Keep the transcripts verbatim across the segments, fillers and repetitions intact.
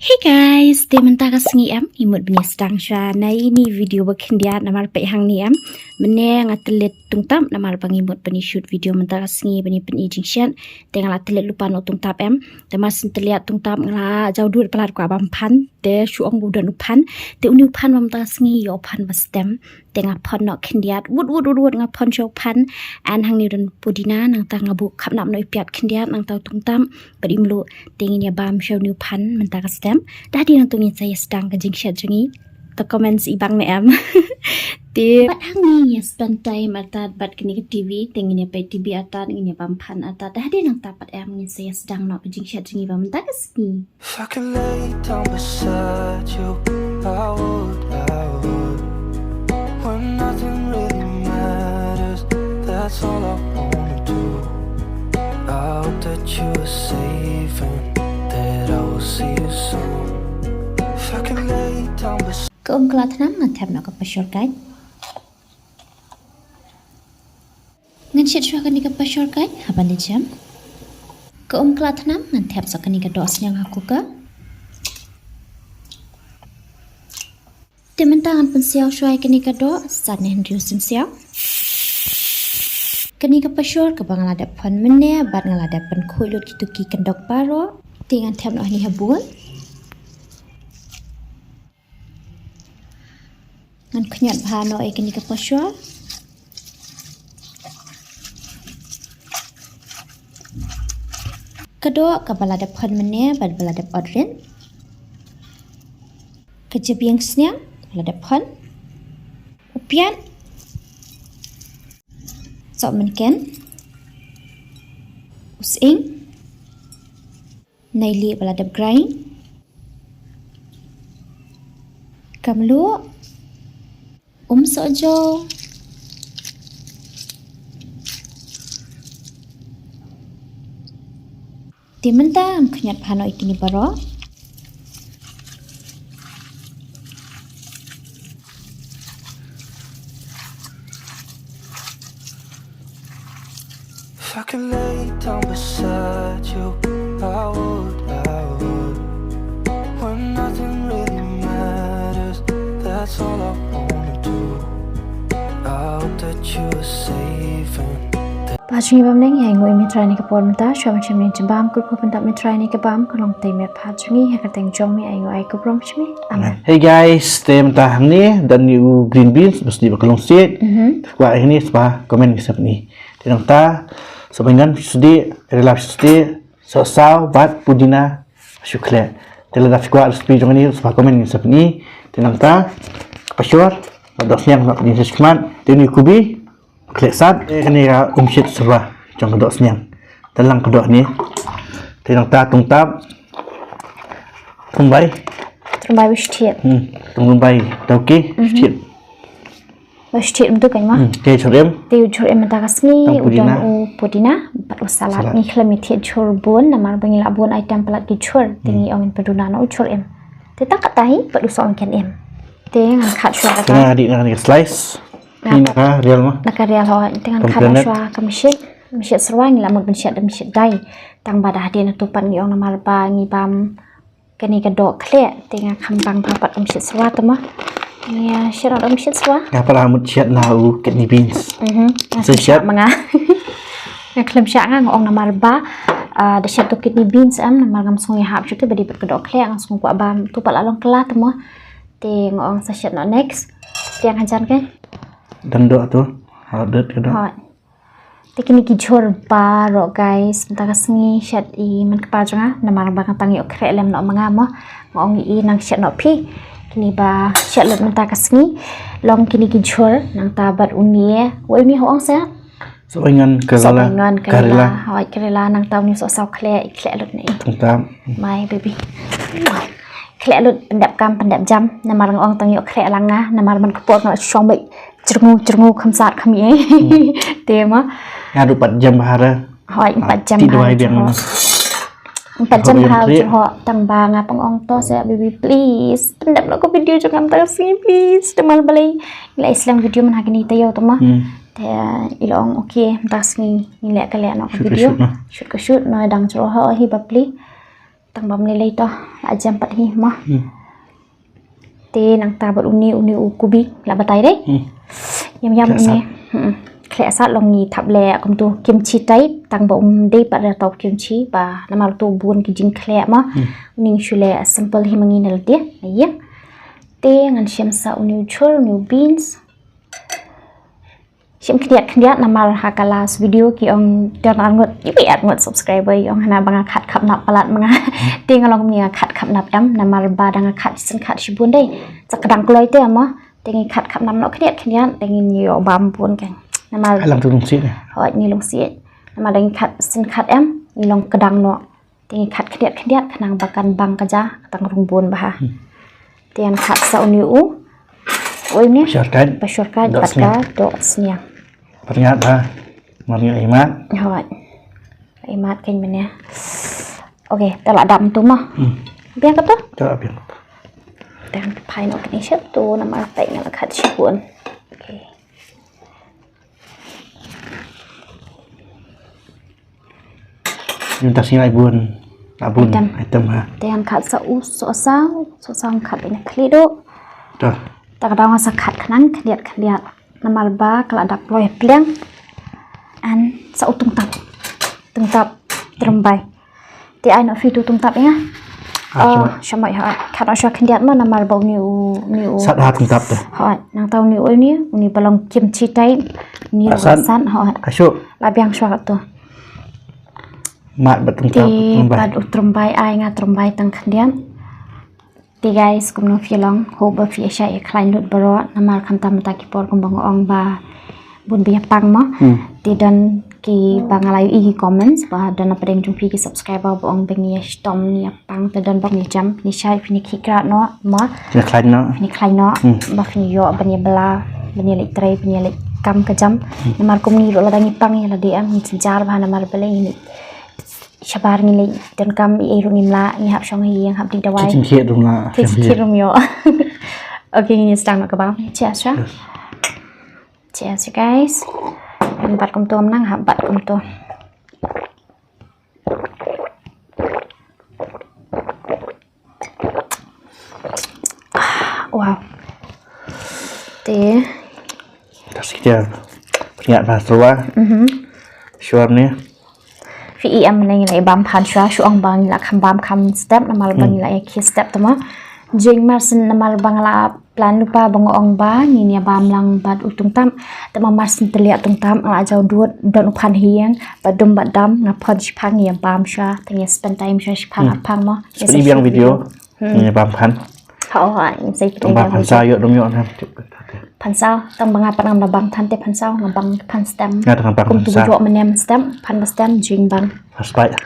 Hey guys, te mynta ka sngi em, ngi mut ban ïa sdang shuwa na ine i video ba khyndiat namar peit hangne em. Mynne nga tyllit tungtap namar ba ngi mut ban ïa shoot video mynta ka sngi ban ïa pyni jingshet. Te nga la tyllit lypa noh tungtap em. Te mar shu tyllit tungtap nga la jaw dud palat kwah ban phan. Te shu ong ba u don u phan. Te une u phan ba mynta ka sngi ïoh u phan ba stem. Te nga phan noh khyndiat. Wut, wut, wut, wut, nga phan sha u phan. An hangne u don pudina, nangta nga buh khapnap noh i piat khyndiat, nangta u tungtap. Bad i mluh, te ngin ïa bam sha une u phan mynta ka step. Da dei nangta ngin sa ïa sdang ka jingshet jong ngi. To comment sha i bang ne em. Te bad hangne ngi ïa spend time artat bad kane ka T V, te ngin ïa peit T V artat, ngin ïa bam phan artat. Da dei nangta pat em ngin sa ïa sdang noh ka jingshet jong ngi ba mynta ka sngi. If I could lay down beside you, I would, I would. When nothing really matters, that's all I wanna do. I hope that you are safe and that I will see you soon. If I could lay down beside Ka um kla thnam ngan thep noh ka pashor kai. Ngan shet shuwa kane ka pashor kai haba la jem. Ka um kla thnam ngan thep sa kane ka doh sniang ha cooker. Te mynta ngan pynsiaw shuwa ïa kane ka doh, sat ne hynriew sien siaw. Kane ka pashor kaba nga la dep phan mynne, bad nga la dep pynkhuid lut kito ki kyndok baroh. Te ngan thep noh hangne ha bowl. Ngan khñiot bha noh ïa kane ka pashor. Ka doh kaba la dep phan mynne, bad ba la dep ot rit. Ka jabieng sniang, ba la dep phan. U piat. Sohmynken. U sying. Nai lieh ba la dep grind. Ka mluh. Um sohjaw. Te mynta ngan khñiot bha noh ïa kine baroh. If I could lay down beside you, I would, I would. When nothing really matters, that's all I wanna do. I hope that you are safe and Ba jong ngi ba mynne ngi ainguh ïa me Trai ha kane ka por mynta, shuwa ban shim ïa ka jingbam, kyrkhu pyndap me Trai ha kane ka bam, ka long tei met pha jong ngi, ha ka kyrteng jong me ainguh ai ka burom sha me. Amen. Hey guys, te mynta hangne don ïa u green beans, ba sdih ba ka long siej. Mhm. Kwah hangne sba comment ngi sa pyni. Te nangta, sa byngan sdih, rela sdih, sohsaw, bad pudina, shu khleh. Te lada phi kwah recipe jong ngi, sba comment ngi sa pyni. Te nangta, ka pashor, bad doh sniang, bad pudina sha khmat. Te une u kubi, khleh sat, eh, kane ka umshit syrwa jong ka doh sniang. Te lang ka doh ne. Te nangta tungtap. Tungbai. Tungbai ba shthiat. Hmm, tungbai. Tauki, mhm, shthiat. Ba shthiat mynta kan ma. Hmm, te jhur im. Te jhur im mynta ka sngi, tang u don pudina. U pudina, bad u salad. Salad. Ngi khlem ïa thied jhur bun, namar ba ngi la bun item palat ki jhur. Te, hmm, ngi ong ngin pynruna noh u jhur im. Te tang katta hi, bad u sohmynken im. Te ngan khat shuwa kata. Te nga dei na ka slice. Nga, hi na ka rial ma. Na ka rial ho, te ngan khat shuwa ka mynshet. Mynshet syrwa ngi la mut mynshet da mynshet dai. Tang ba da hadien nangtu pat ngi ong namar ba ngi bam kane ka doh khleh, te nga kham bang bha pat ka mynshet syrwa te ma. Ngi, ah, shet noh da mynshet syrwa. Nga pat la mut shet na u kidney beans. Mhm. Nga shet ma nga. Nga khlem shah nga, nga ong namar ba, ah, da shet u kidney beans em, namar ngam sngew ïahap shuh te ba dei pat ka doh khleh, nga sngew kwah bam, tu pat la long kylla te ma. Te nga ong sa shet noh next. Te nga jan ke. Dang doh tu. Hot dot ka doh. Hot. Te kine ki jhur baroh guys, mynta ka sngi shet i man kpa jong nga, namar ba nga tang ïoh khreh lem noh ma nga mo. Nga ong i nang shet noh phi. Kine ba shet lut mynta ka sngi. Long kine ki jhur, nangta bad une. Wa une ho ong sa? Sohbaingan, karela. Sohbaingan, karela. Karela. Hoi, karela, nangta une sohsaw khleh, i khleh lut ne. Tungtap. My baby. Khleh lut pyndep kam, pyndep jam. Namar nga ong tang ïoh khreh lang nga, namar man ka por nga la shong beit. Jrngu, jrngu, kham sat, kham ïeng. Hmm. Te ma. Nga du pat jem bha re. Hoi, ah, pat jem bha re. Pat jem bha re, jrngu. Tang ba nga pang ong to sa, baby, please. Pyndep noh ka video jong nga mynta ka sngi, please. Te ma balei. Ngi la ïa slem video man ha kine taïew te ma. Hmm. Te i la ong, okay, mynta ka sngi ngi leh ka leh noh ka video. Shoot ka shoot noh. Shoot ka shoot noh, dang jrngu ho hi bapli. Tang bam lei lei to, la jem pat hi mo. Hmm. Te nangta bad une, une u kubi, la batai dei. Hmm. Yam yam. Khleh une. Sat. Hmm. Khleh sat long ngi thap leh kumtu kimchi type, tang ba um dei pat da tau kimchi, ba namar to bun ki jingkhleh mo. Hmm. Une ngi shu leh simple hi ma ngi na lade, na ïing. Te ngan shem sa une u chur, une u beans. Shem khyndiat khyndiat namar ha ka last video ki ong don ar ngut, ïa ar ngut subscriber ïa ong hana ba nga khat khap nap palat ma nga. Te nga long kumne nga khat khap nap em namar ba da nga khat shisien khat shibun dei. Sa ka dang kloi te mo. Te ngi khat khap nap noh khyndiat khyndiat te ngin ïoh bam bun kan. Namar. Alang tu lungsiit. Hooid ngi lungsiit. Namar da ngi khat shisien khat em ngi long kdang noh. Te ngi khat khyndiat khyndiat khnang ba kan bang ka ja ka tang rung bun bha. Hmm. Te ngan khat sa une u. Oi ne? Shortcut. Ba shortcut. Doh bad sniang. Ka doh sniang. Pyrngat bha. Mar ngi la ïmat. Hooid. La ïmat kan mynne. Okay, te la dam tu mo. Hmm. Biang ka tu? Te la biang ka tu. Te ngan phai noh kane sha tu namar te nga la khat shibun. Okay. Ym ta sngi ai bun. Ai bun item. Item ha. Te ngan khat sa u sohsaw, sohsaw ngan khat ïa na khlieh duh. To. Ta ka daw nga sa khat khnang khyndiat khyndiat. Namar ba ka la dap kloi pliang. An sa u tungtap. Tungtap trembai. Te ai noh phi tu tungtap ïa nga. Ah, oh, shamai. Shamai ha. Khat noh shuwa khyndiat mo namar ba une u, une u. Sat ha tungtap te. Ha, nangta une u une, une ba long kimchi type. Une u sat. Sat ha. Ka shu. La biang shuwa tu. Mat bad tungtap. Te trembai. Bad u trembai ai nga trembai tang khyndiat. Te guys, kumno phi long, hope ba phi ïa shah ïa khlaiñ lut baroh, namar khamtam mynta ki por kumba nga ong ba bun ba ïa pang mo. Hmm. Te don kiba nga la ïohi ki comments ba don na pdeng jong phi ki subscriber ba ong ba ngi ïa shitom ngi ïa pang, te don ba ngi jam, phin ïa shah, phin ïa khih krad noh mo. Phin ïa khlaiñ noh. Phin ïa khlaiñ noh. Hmm. Ba phin ïa ïoh ban ïa bylla, ban ïa leit trei, ban ïa leit kam ka jam. Hmm. Namar kum ngi ruh lada ngi pang ïa lade em ngi jynjar bha namar balei ngi leit shabar ngi leit donkam ei ei ruh ngim lah, ngi hap shong ha ïing, hap dih dawai. Ki jingkhied ruh ngim lah. Ki jingkhied ruh ngim ïoh. Okay, ngin ïa sdang noh ka bam. Cheers, sha. Yes. Cheers, you guys. Ngan bat kumto, nang hap bat kumto. Wow. Te. Ka sik ja. Pynïaid bha shuwa. Mhm. Shuwa ne. Phi i em ne ngi la bam phan shuwa, shu ong ba ngi la kham bam kham step, namar ba ngi la ïa khie step te mo. Jing mar shen namar ba nga la plan lypa ba nga ong ba ngin ïa bam lang bad u tungtap. Te ma mar shen te liah tungtap nga la jaw dud, don u phan ha ïing, bad dum bad dam, nga phon shiphang ngi ïa bam shuwa, te ngi ïa spend time shuwa shiphang. Hmm. Ap phang mo. Ïa sa biang video. Hmm. Ngi ïa bam phan. Ha, oh, ha, ngi sa biang video. Phan saw ïoh dum ïoh na. Phan saw, tang ba nga pat ngam da bam than te phan saw, nga bam phan stem. Nga tang bam phan saw. Kum tu ïoh menem stem, phan ba stem, jing bam. Phan spike.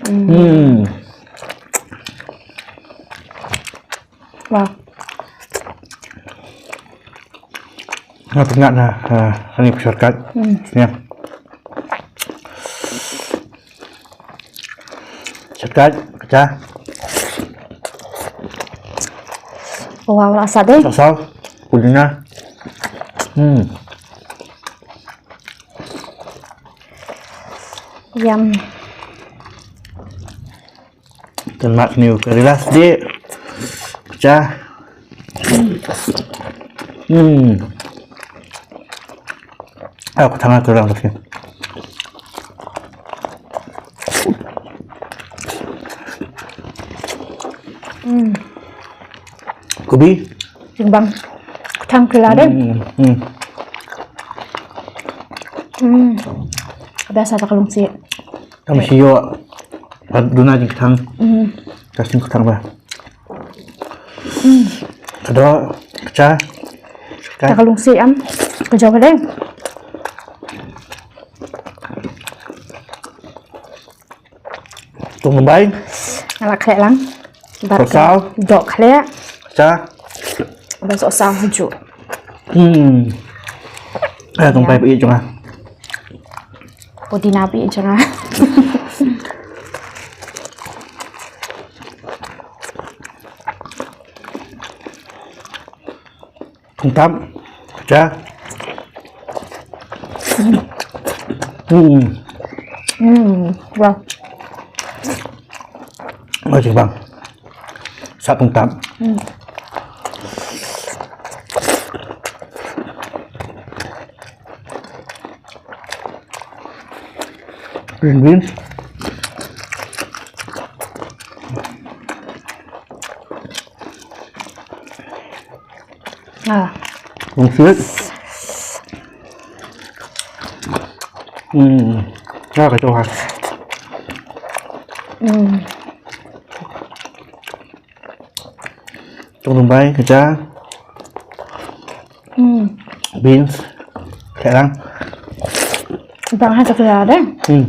Hmm. Hmm. Wow. Nga pyngat na, ah, hani pynshortcut. Hmm. Ya. Shortcut, kacha. Wow, la sa dei. Sa sa, pudina. Hmm. Yum. Kan mat ni u kari las di. Pecah. Hmm. Ayo, kutang aku orang lagi. Hmm. Kubi. Jing bang. Kutang kila deh. Hmm, hmm. Hmm. Biasa tak kalung si. Kami sio. Duna jing kutang. Hmm. Kasih kutang bah. Hmm. Kado, kacha. Tak kalung si am. Kejauh deh. Tung bai. Nga la khleh lang. Bad sohsaw. Doh khleh. Cha. Bad sohsaw haju. Hmm. Eh, tung bai phi jong nga. Pudina phi jong nga. Tung tam. Cha. Hmm. Hmm. Wow. Oh, jingbang. Sah tungtap. Green beans. Ah. Lung siet. Hmm. Ah, ka jong ha. Hmm. Jong Mumbai ka ja. Hmm. Beans. Khelang. Bang ha ka khelang deh. Hmm.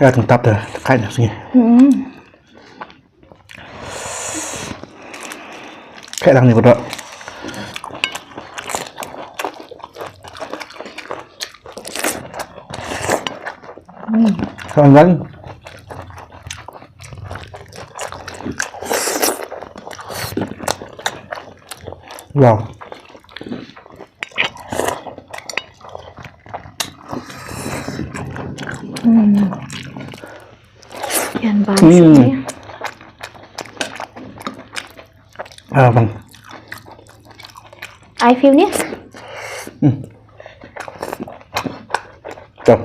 Ya, tungtap dah, kai dah sini. Hmm. Kai lang ni bodoh. Hmm. Kan kan. Wow. Hmm. Yan bang hmm. Sini. Ah, bang. I feel ni. Hmm. Tuh.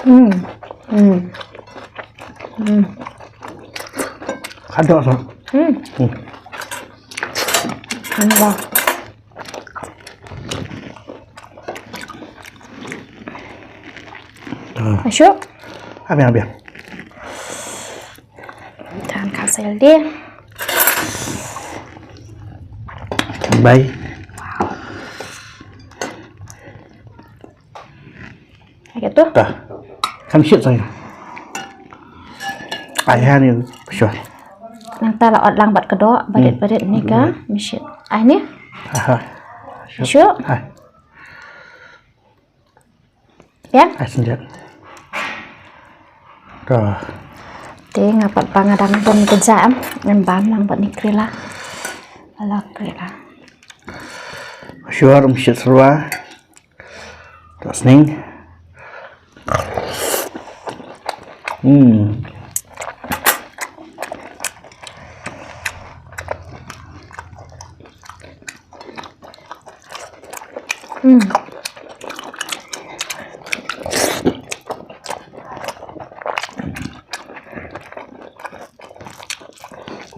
Hmm. Hmm. Hmm. Khadok sa. Hmm. Hmm. Nambah. Ah. Masuk. Habis, habis. Dan kasih dia. Bye. Lagi tu. Tah. Kan shit saya. Ai ha ni sure. Nang ta la ot lang bad kedok, barit barit ni ka, mishit. Ai ni? Aha. Sure. Hai. Ya? Ai senjat. Tah. Te nga pat ba nga dang don ka jam, ngan bam lang bad ni krila. Ala krila. Sure, mishit serwa. Tok sning. Hmm. Hmm.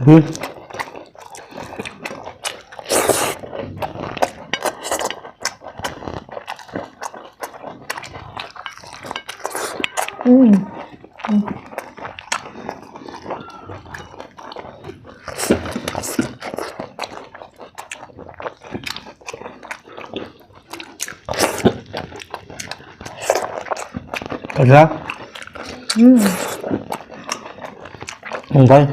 Hmm. Hmm. Ka ja. Hmm. Mungkai.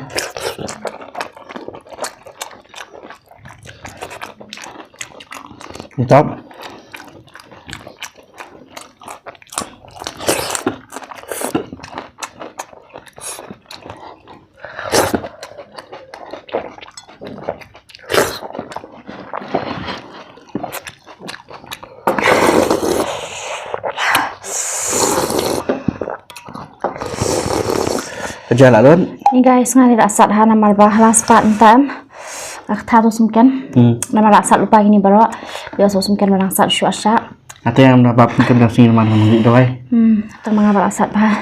Mantap. Ka ja la don. Ni guys, nga ni la sat ha namar ba la spat ntan. Ak tha tu sumken. Hmm. Namar la sat lupa gini baroh. Yo so sumken ba la sat shu asha. Ate yang na bab sumken da sini man man di doi. Hmm, tang manga ba la sat ba.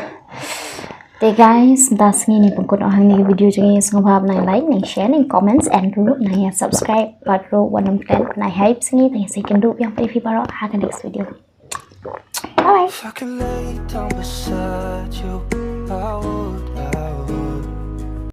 Te guys, nda sngi ni pengkut oh ni video jong ngi, sngewbha nang like, nang share, nang comments and ruh nang ya subscribe. Pat ruh wan ym klet nang hype sngi, tang ya sngewbha yang phi baroh ha ka next video. Bye bye. If I could lay down beside you, I would.